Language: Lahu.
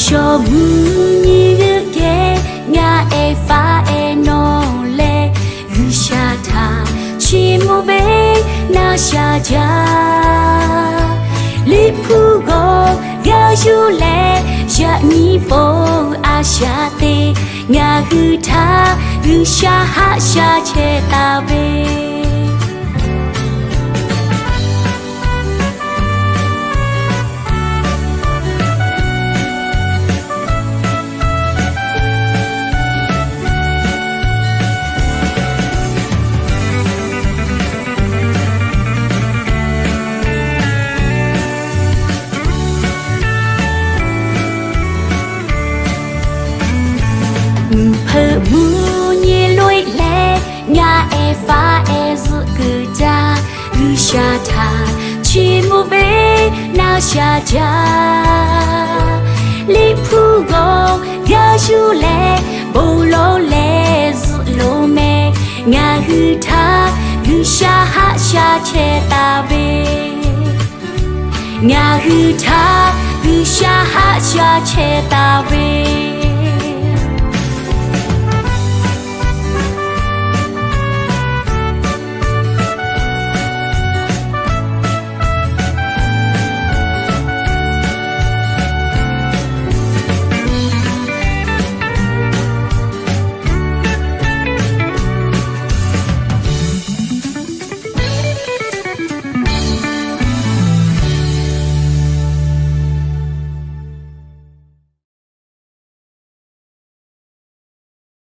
Chaw mvuhˇ nyi g'euˆ geh ngaˬ ehˉ faˉ ehˉ nawˬ leh, G'uiˬsha htaꞈ chiˇ mvuh ve naˆ sha jaˇ. Liꞈ hpu g'awˬ g'a yuˬ leh, yaꞈ nyi po a shaꞈ teꞈ ngaˬ hui htaꞈ G'uiˬsha haˆ sha chehˇ taˍ ve. Mvuhˇ hpeuꞈ mvuhˇ nyi loꞈ-e leh, ngaˬ ehˉ faˉ ehˉ zuhꞈ kuiˬ jaˇ. G'uiˬsha htaꞈ chiˇ mvuh ve naˆ sha jaˇ. Liꞈ hpu g'awˬ g'a yuˬ leh, bon lawˬ leh zuhꞈ loˍ meh. Ngaˬ hui htaꞈ G'uiˬsha haˆ sha chehˇ taˍ ve. Ngaˬ hui htaꞈ G'uiˬsha haˆ sha chehˇ taˍ ve.